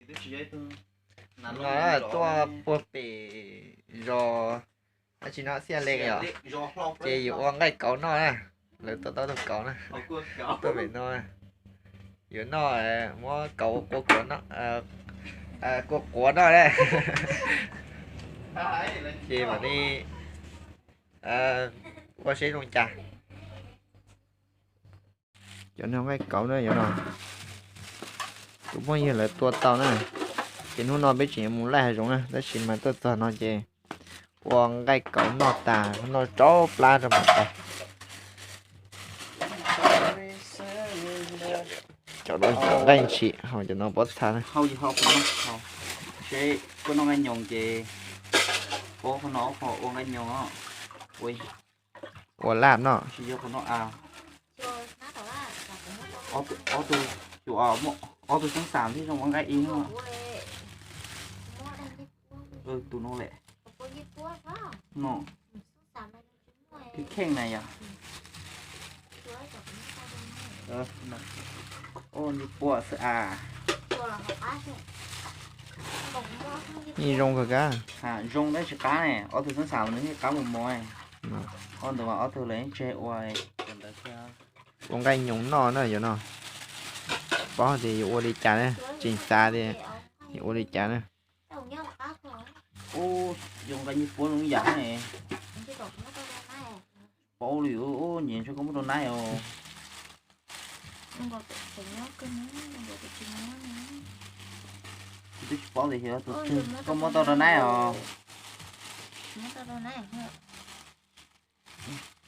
No tuaj puag pem zos, dab tsi no, Xiaj Lees yom, ces yus ua nqaij kauv noj na. Lawv tuaj tau tug kauv na, tuaj pem no, yuav noj, muab kauv ua kua quav noj, kua quav noj na. Ces mam li ua seb zoo cas. Cov no nqaij kauv na, cov no tus phooj ywg lawv tua tau na. Ces hnub no peb tseem yuav mus laij hav zoov na, tab sis mas tuaj txog no ces ua nqaij kauv noj tas, noj tsau plab rau mam pais. Cov no nqaij ntshis, ho cov no pob txha na. Seb koj noj nqaij nyoos ces pab qhov no ua nqaij nyoos, ua laj noj. Ob tug, ob tug xeeb xam thiab zoo ua nqaij ib no. Tus no lawm. No. Kheej kheej na yom. Nce puam xwb as. Yeej zoo kawg kab. Zoo tab sis qab ne, ob tug xeeb xam nws yeej qab mus mos. Ob ntawd mas ob tug lawv yeej tseg ua. Ua nqaij nyoos noj na yom no. Paub tias yuav ua li cas na, tseem xav tias yuav ua li cas na. Ua nqaij nce puam zoo yam ne. Paub li, nyiam ntshe koj muab rau naib os. Kuv twb tsis paub tias xyov tus twg, koj muab tau rau naib os.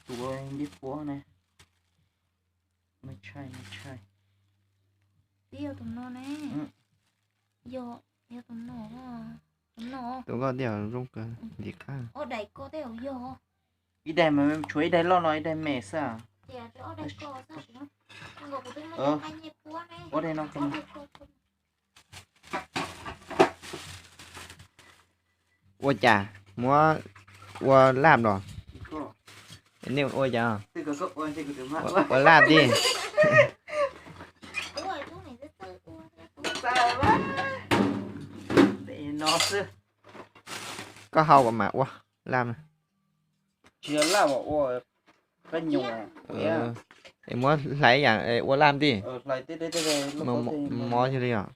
Tus nce puam ne. Tsis yog tus no ne. Yog, yog tus no. Tus no. Tus koj tiag zoo kawg ntim qab. Ob daim koj tej zaum yog. Ib daim mas tshuav ib daim loj no ib daim me xwb. Ua daim no. Ua cas muab ua laj los? Nej ua cas? Ua laj tib. Koj hau kom mam ua laj. Tsis yog laj, ua qab nyoos. Es muab hlais yam ua laj tib. Mov xwb li os.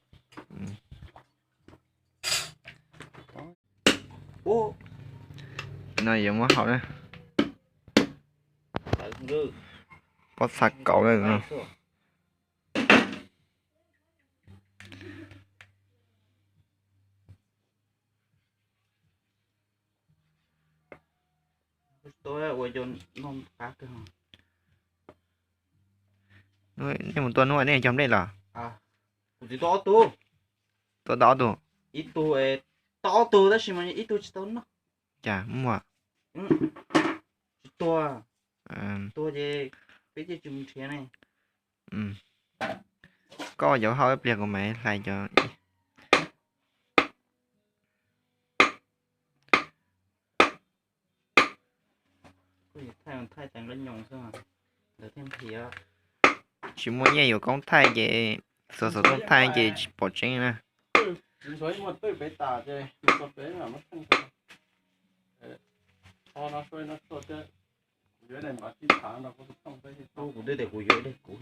No yuav muab hau na. Pob txha kauv na. Nej mus tua hnub nej cog nplej los? Kuv txiv tua ob tug. Tua tau ob tug? Ib tug, tua ob tug tab sis mas ib tug tsis tau noj. Cas muaj? Tsis tuag. Tuag ces peb thiaj tsis mus nrhiav ne. Koj yuav hau ib pliag kuv mam hlais cov. Tsis muaj nyiaj yuav koob thaij ces, xov xov tooj thaij ces tsis pom tseeb na. Kuv twb tias kuv yuav ib daim kuv.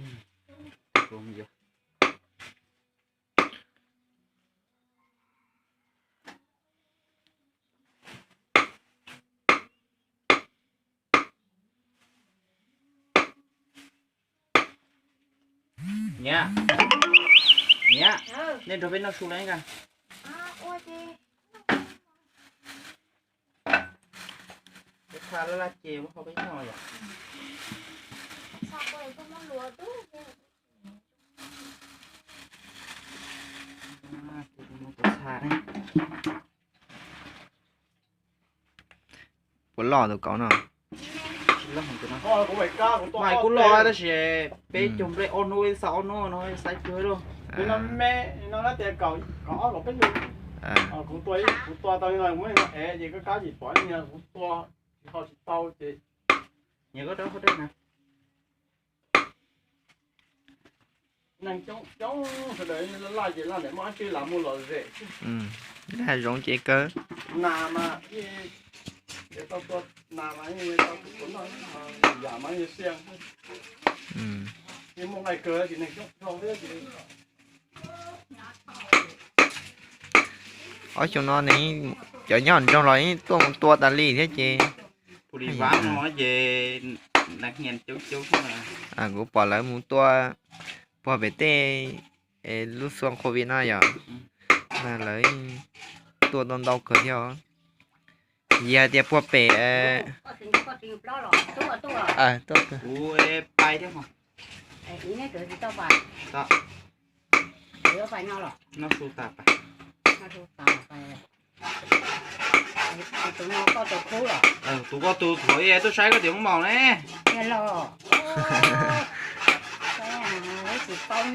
Niam, niam, nej nrog peb noj su los ib kas. Peb tha laj laj ces muab qhau peb noj yom. Puas loj tus kauv no? Mas kuj loj tab sis peb cog nplej ob hnub, ib xav ob hnub no xav cuag lawm. Kuv tua tau li no, kuv muab ev ces kab kab yim pom kuv tua tsis hau tsis tau ces. Nyiam koj rau hauv dej na. Neeg coob coob sawv daws laj ces laj ntawm muaj dab tsi lam mus lom zem. Laj zoov ces kawg. Nas mas yeej tau tua, nas mas yeej tau tua noj, yam mas yeej xiaj. Yeej muaj nqaij kawg ces neeg coob dhau thiab ces. Ob xyoo no ne, cov nyob nroog los yeej tuaj mus tua tas li thiab ces. Kuv pom lawv mus tua puag pem tej lub xua covid no yom, lawv tuaj ntau ntau kawg thiab. Yog hais tias puag pem, tuaj, tus koj tus thuav tuaj saib koj tias muaj maum ne. Thaum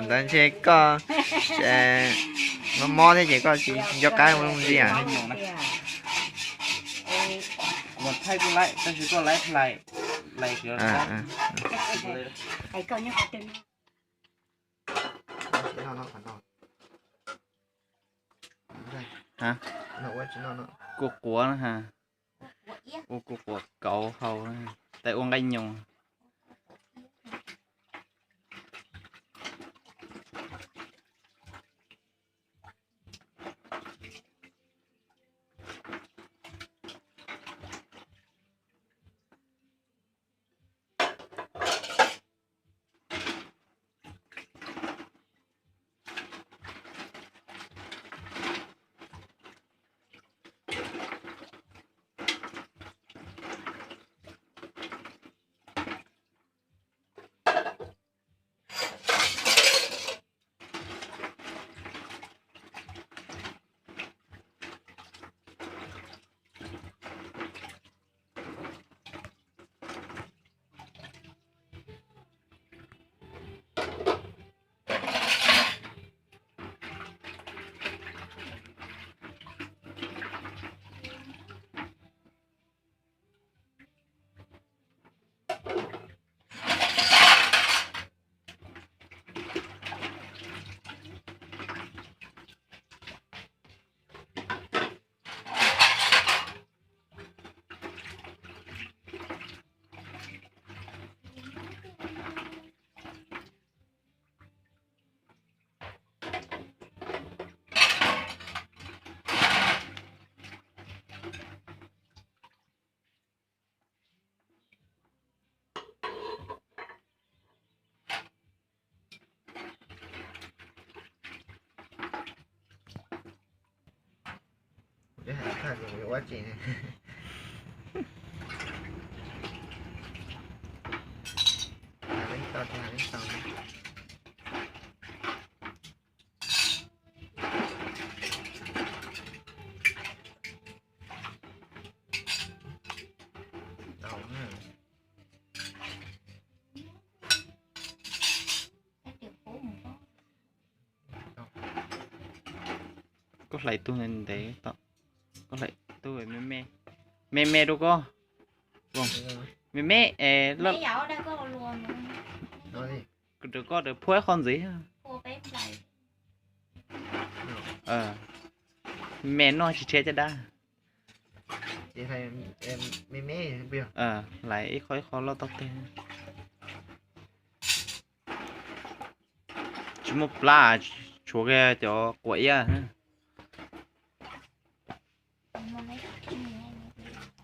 ntawd ntshe koj mob mob thiab ces koj tsis nco qab ua ntxiv. Kuv quav na ha, ua kuv quav kauv hau, tais ua nqaij nyoos. Koj hlais tug ntev ntev tom, koj hlais tug me me, me me rau koj, me me es rau koj rau phuab qhov ntxiv. Me noj tsis tshiab caj dab. Hlais ib qho ib qho loj tau teg. Tsis muaj plab, tshuav kiag cov quav iab.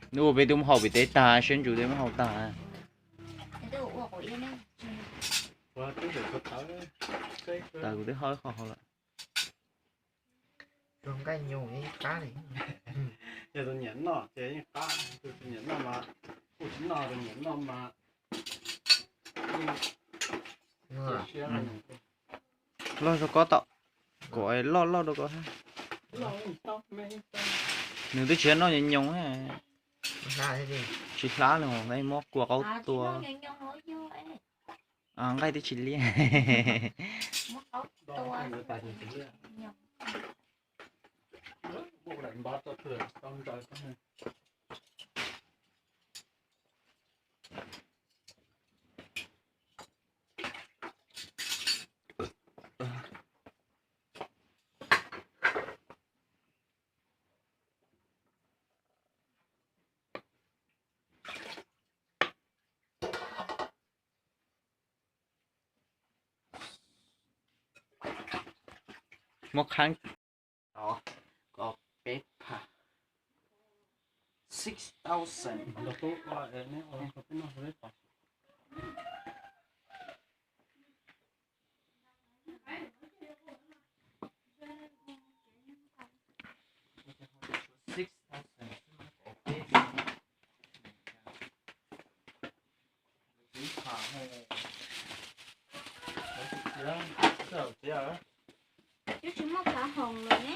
Nws ua peb twb mus haus pem teb tag, siab ntsws twb mus haus tag. Tas kuv twb haus ib qho hauv lawm. Yog tus nyiam noj ces yeej qab, tus nyiam noj mas kuj tsis noj, tus nyiam noj mas loj rau koj tom, kom loj loj rau koj. Nws twb tsis noj nyoos nyoos, tsis hlab li, muab kua qaub tua. Nqaij twb tsis liab. Muab khab tod kom peb phav, six thousand. Twb tsis muaj khav hoom lawm ne.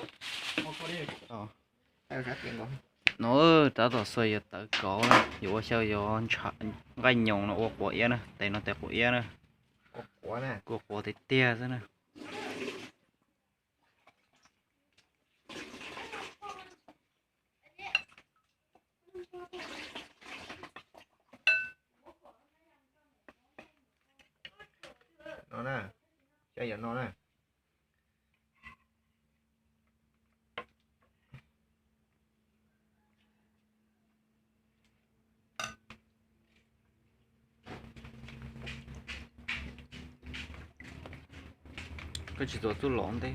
No tab tom xuas yuav tawv kauv na, yuav ua xyaw yuav nqaij nyoos no ua quav iab na, tes no tes quav iab na. Kuj quav tiag tiag xwb na. No na, xyaw yuav no na. Koj tsis txuas txuj lov ntej.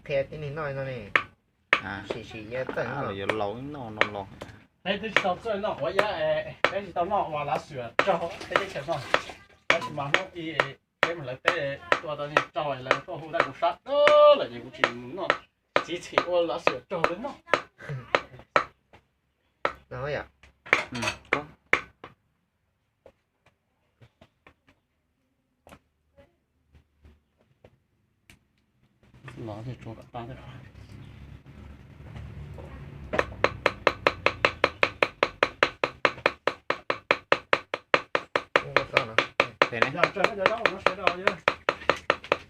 Qhia tib neeg noj no ne. Sim sim yuav tawm los yuav laus noj no los. Peb twb tsis tau txawj noj quav iab, peb tsis tau noj ua lav xwm raug peb teb chaws no. Tab sis mas hnub ib peb mus lawv teb tua tau niag raug lawv tuaj hu tau kuv sab dawb lawm ces kuv tsis mus noj, txiv txhim ua lav xwm raug lawv noj.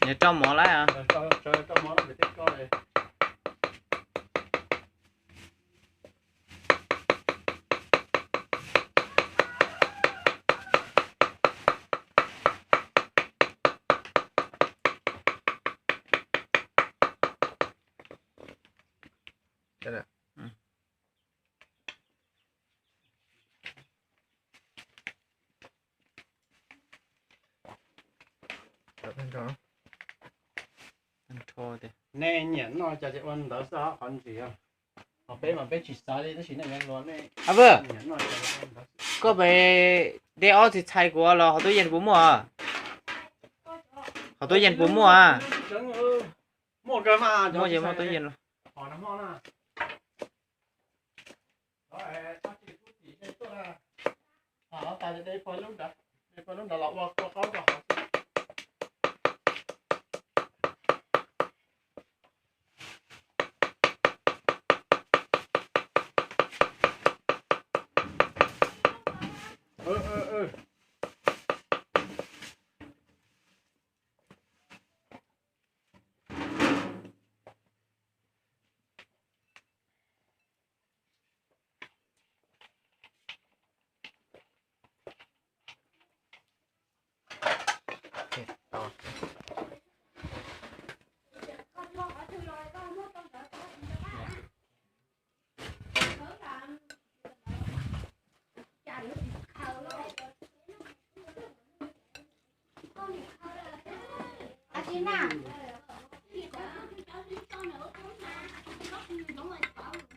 Nws rau mov lawm. Nej nyiam noj cas ces ua ntawd xwb qhov ntsis. Peb mas peb tsis xav li tab sis nej yuav luag nej. Koj pem dej ob txiv txhais kuv los hauv tub yees puas muaj? Hauv tub yees puas muaj? Muaj, muaj tub yees.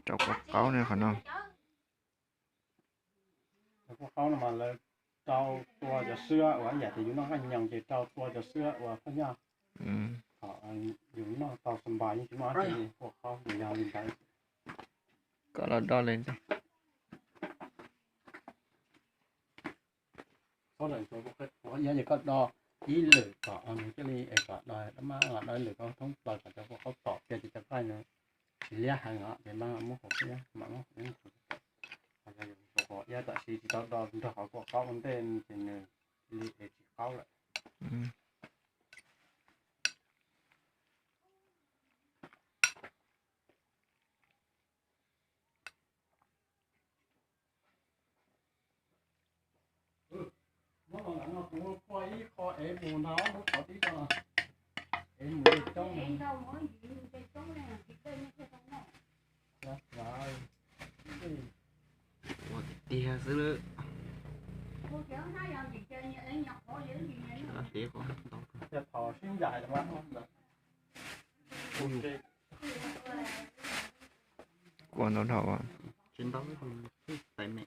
Rau kua qaub ne qhov no. Kua qaub no mas lawv rau tua cov swb ua yam tias yus noj nqaij nyoos ces rau tua cov swb ua phaj nyaj. Yus noj tau xa npas yeej tsis muaj dab tsi li, kua qaub nws yog li ntawd. Koj los do li ntag. Koj lawm, koj do ib lwm kom nws thiaj li es kom do, do ib lwm kom thoob plaws kom cov kua qaub tom kiag ces cov nqaij no tsis liab heev os, ces mam muab qhov iab, mam muab qhov iab. Qhov iab tam sim tsis tau do nrog qhov kua qaub ua ntej ces nws li es tsis qaub lawm. Muab los ntawm no kuv kua ib qho ev mus ntag, muab qhov tib co ev mus coob. Tiag xwb lawm. Tiag qhov ntau. Kua ntau dhau. Tsis ntau, tais me.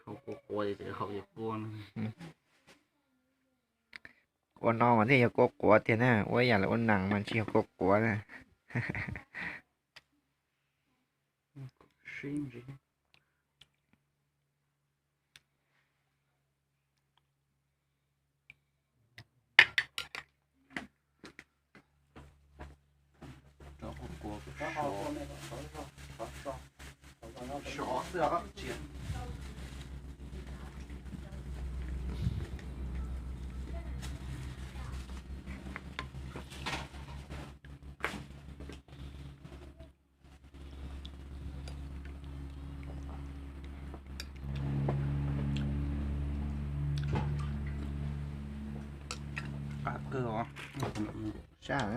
Haus kua quav ces haus yog kua no. Ua no mas thiaj yog kua quav tiag na, ua ib yam li ua nees mas tsis yog kua quav na. Qab kawg os. Sab.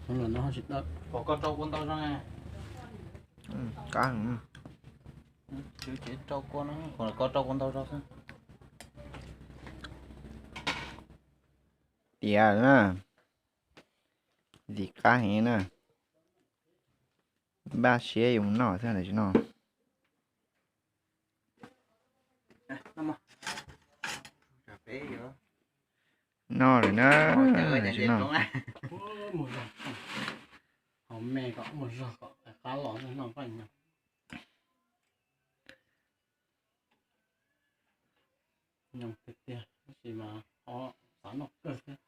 Qhov no tsis dawb. Kom koj rau kua ntau zog. Qab. Tsis rau kua no, kom koj rau kua ntau zog xwb. Tiav na. Ntxim qab heev na. Npaj siab yuav mus noj xwb ntawm tsis noj. Noj lawm na. Tsis noj. Haus me kom muaj zog kom qab los noj paj nyog. Nyoos tiag tiag tab sis mas ho xav noj kawg thiab.